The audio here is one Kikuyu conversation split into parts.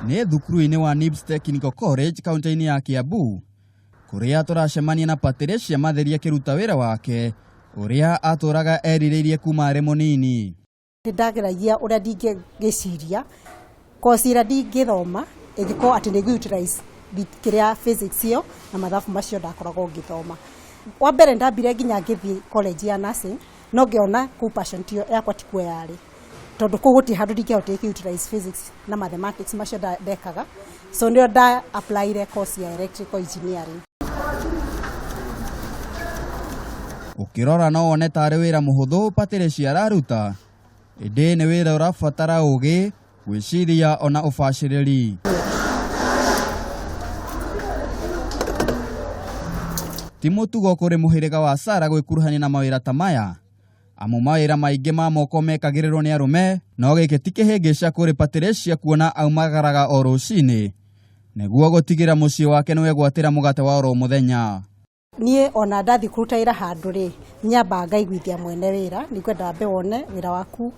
Nĩ thukuru-inĩ wa NIBS Technical College kaunti-inĩ ya Kiambu kũrĩa tũracemania na Patricia Matheri akĩruta wĩra wake ũrĩa atũraga erirĩirie kuma arĩ mũnini. Nĩ ndageragia ũrĩa ndingĩgĩciria course ĩrĩa ndingĩthoma ĩngĩkorwo atĩ nĩ ngũ-utilize kĩrĩa physics ĩyo na mathabu macio ndakoragwo ngĩthoma. Wa mbere ndambire nginya ngĩthiĩ college ya nursing no ngĩona kũu passion tiyo yakwa tikuo yarĩ tondũ kũu gũtirĩ handũ ndingĩahotire kũ-utilize physics na mathematics macio ndekaga, so nĩo nda applyire course ya electrical engineering. Ũkĩrora no wone tarĩ wĩra mũhũthũ Patricia araruta, ĩndĩ nĩ wĩra ũrabatara ũgĩ, gwĩciria ona ũbacĩrĩri. Ti mũtugo kũrĩ mũhĩrĩga wa Sara gwĩkuruhania na mawĩra ta maya, amu mawĩra maingĩ ma moko mekagĩrĩrwo nĩ arũme, no gĩkĩ ti kĩhĩngĩca kũrĩ Patricia kuona aumagaraga o rũcinĩ nĩguo gũtigĩra mũciĩ wake nĩwegwatĩra mũgate wa oro mũthenya. Niĩ ona ndathiĩ kũruta wĩra handũ rĩ, nyambaga ngaiguithia mwene wĩra, nĩngwenda wambe wone wĩra waku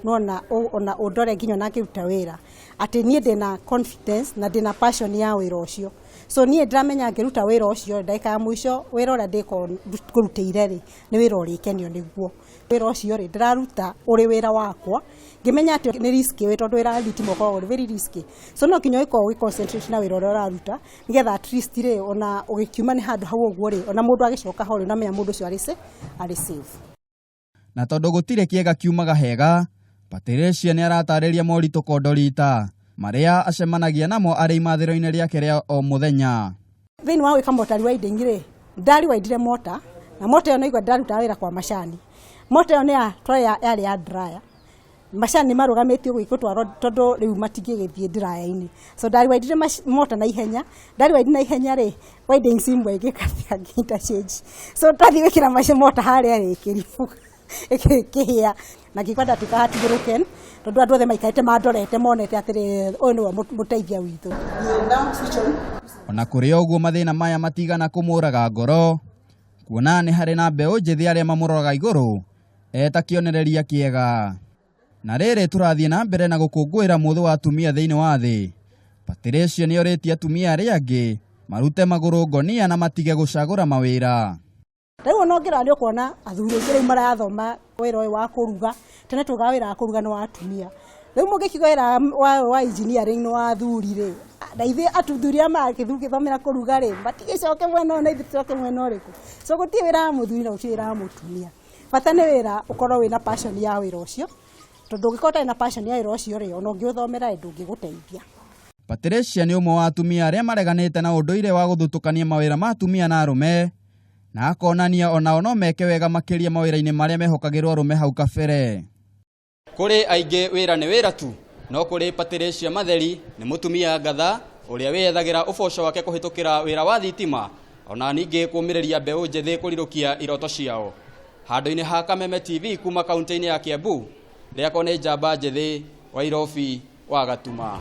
nona ona ũndore nginya ona ngĩruta wĩra atĩ niĩ ndĩna confidence na ndĩna passion ya wĩra ũcio. So niĩ ndĩramenya ngĩruta wĩra ũcio ndagĩka ya mũico wĩra ũrĩa ndĩkorwo ngũrutĩire rĩ, nĩ wĩra ũrĩkenio nĩguo. Wĩra ũcio rĩ, ndĩraruta ũrĩ wĩra wakwa ngĩmenya atĩ nĩ risky wĩ tondũ wĩra wa thitima ũkoragwo ũrĩ very risky, so no nginya ũgĩkorwo ũgĩ concentrate na wĩra ũrĩa ũraruta nĩgetha at least rĩ, ona ũgĩkiuma nĩ handũ hau ũguo rĩ, ona mũndũ agĩcoka ho rĩ, ũramenya mũndũ ũcio arĩ safe. Na tondũ gũtirĩ kĩega kiumaga hega, Patricia nĩ aratarĩria moritũ kondorita marĩa acemanagia namo arĩ imathĩro-inĩ rĩake rĩa o mũthenya. Thĩinĩ wa gwĩka mota rewinding rĩ, ndariwindire mota na mota ĩyo naigua ndĩrarutaga wĩra kwa macani. Mota ĩyo nĩ yarĩ ya dryer, macani marũgamĩtio gũtwarwo tondũ rĩu matingĩgĩthiĩ dryer-inĩ, so ndariwindire mota na ihenya, ndariwind na ihenya rĩ, windings imwe ĩgĩkathia interchange, so ndathiĩ gwĩkĩra mota harĩa rĩ, ĩkĩribũka ĩkĩhĩa na ngĩigua ndatuĩka heartbroken tondũ andũ othe maikarĩte mandorete monete atĩrĩ ũyũ nĩwe mũteithia witũ. Ona kũrĩ ũguo mathĩna maya matigana kũmũraga ngoro kuona nĩ harĩ na mbeũ njĩthĩ arĩa mamũroraga igũrũ eta kĩonereria kĩega. Na rĩrĩ tũrathiĩ na mbere na gũkũngũĩra mũthĩ wa atumia thĩinĩ wa thĩ, Patricia nĩ orĩtie atumia arĩa angĩ marute magũrũ ngonia na matige gũcagũra mawĩra. Rĩu ona ũngĩrora nĩ ũkuona athuri aingĩ rĩu marathoma wĩra ũyũ wa kũruga, tene tugaga wĩra wa kũruga nĩ wa atumia, rĩu mũngĩkiuga wĩra wa engineering nĩ wa athuri rĩ, na ithuĩ athuri arĩa maragĩthomera kũruga rĩ, matigĩcoke mwena ũyũ na ithuĩ tũcoke mwena ũrĩkũ? So gũtirĩ wĩra wa mũthuri na gũtirĩ wĩra wa mũtumia, bata nĩ wĩra ũkorwo wĩna passion ya wĩra ũcio, tondũ ũngĩkorwo ũtarĩ na passion ya wĩra ũcio rĩ, ona ũngĩũthomera rĩ, ndũngĩgũteithia. Patricia nĩ ũmwe wa atumia arĩa mareganĩte na ũndũire wa gũthutũkania mawĩra ma atumia na arũme na akonania onao no meke wega makĩria mawĩra-inĩ marĩa mehokagĩrwo arũme hau kabere. Kũrĩ aingĩ wĩra nĩ wĩra tu, no kũrĩ Patricia Matheri nĩ mũtumia ngatha ũrĩa wĩyethagĩra ũboco wake kũhĩtũkĩra wĩra wa thitima ona ningĩ kũmĩrĩria mbeũ njĩthĩ kũrirũkia iroto ciao. Handũ-inĩ ha Kameme TV kuma kaunti-inĩ ya Kiambu, rĩakwa nĩ njamba njĩthĩ wa Irobi wa Gatuma.